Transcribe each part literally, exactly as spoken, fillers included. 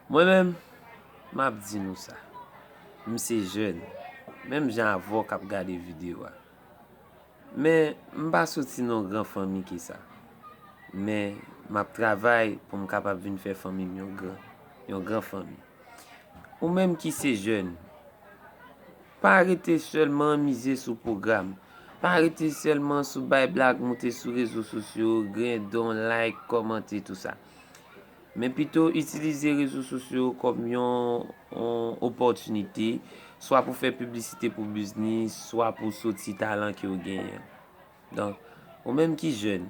Mwen menm, m ap di nou sa. M se jèn, menm jan avè w k ap gade videyo a. Men, m pa soti nan yon gran fanmi ke sa. Men, m ap travay pou m kapab vin fè fanmi m yon gran, yon gran fanmi. Ou menm ki se jèn, pa rete sèlman mize sou pwogram. Pa rete sèlman sou bay blag, moute sou rezo sosyo, gen don, like, kòmante, tou sa. Men pito itilize rezo sosyo kòm yon, yon opòtinite, swa pou fè piblisite pou biznis, swa pou soti talan ke w genyen. Donk, ou menm ki jèn,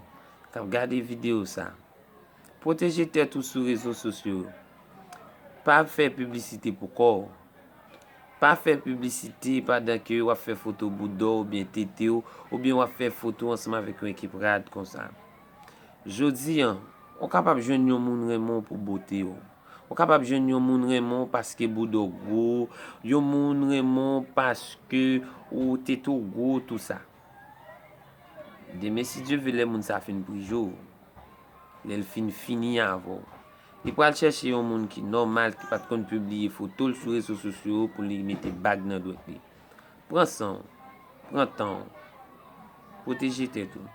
k ap gade videyo sa, pwoteje tèt ou sou rezo sosyo. Pa fè piblisite pou kò w. Pa fè piblisite pandan ke w ap fè foto bouda w oubyen tete w, oubyen w ap fè foto ansanm avèk yon ekip rad konsa. Jodi a, ou kapab jwenn yon moun renmen w pou bote w. Ou kapab jwenn yon moun renmen w paske bouda w gwo, yon moun renmen w paske ou tete w gwo, tou sa. Demen, si Dye vle, lè moun sa fin prizo w, lè l fin fini avè w, li pral chèche yon moun ki nòmal, ki pa t konn pibliye foto l sou rezo sosyo pou li mete bag nan dwèt li. Pran san w, pran tan w, pwoteje tèt ou.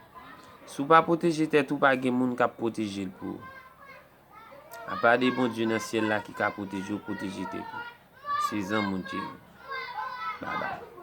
Si w pa pwoteje tèt ou, pa gen moun k ap pwoteje l pou ou. Apa de Bondye nan syèl la ki ka pwoteje w, pwoteje tèt ou. Se zanmi w te ye. Babay.